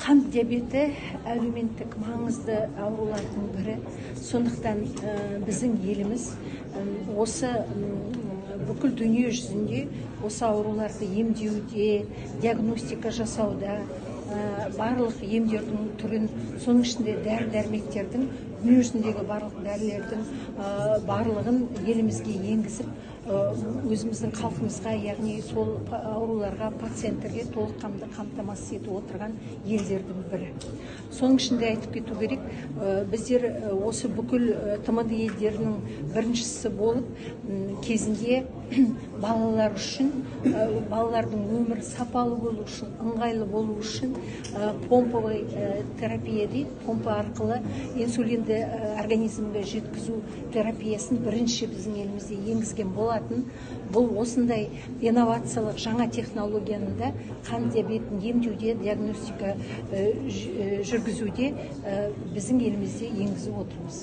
Қант диабеті әлеуметтік маңызды аурулардың бірі. Сондықтан біздің еліміз осы бүкіл дүние жүзінде осы ауруларды емдеуде, диагностика жасауда, барлық емдердің түрін, соның ішінде дәрі-дәрмектердің, дүние жүзіндегі барлық дәрілердің барлығын елімізге енгізіп, өзіміздің халқымызға, яғни сол ауруларға, пациенттерге толыққанды қамтамасыз етіп отырған елдердің бірі. Соның ішінде айтып кету керек, біздер осы бүкіл ТМД елдерінің біріншісі болып, кезінде балалар үшін, балалардың өмірі сапалы болу үшін, ыңғайлы болу үшін помповый терапия дейді, помпа арқылы инсулинді организмге жеткізу терапиясын бірінші біздің елімізде енгізген болатын. Бұл осындай инновациялық жаңа технологияны да қант диабетін емдеуде, диагностика жүргізуде біздің елімізде енгізіп отырмыз.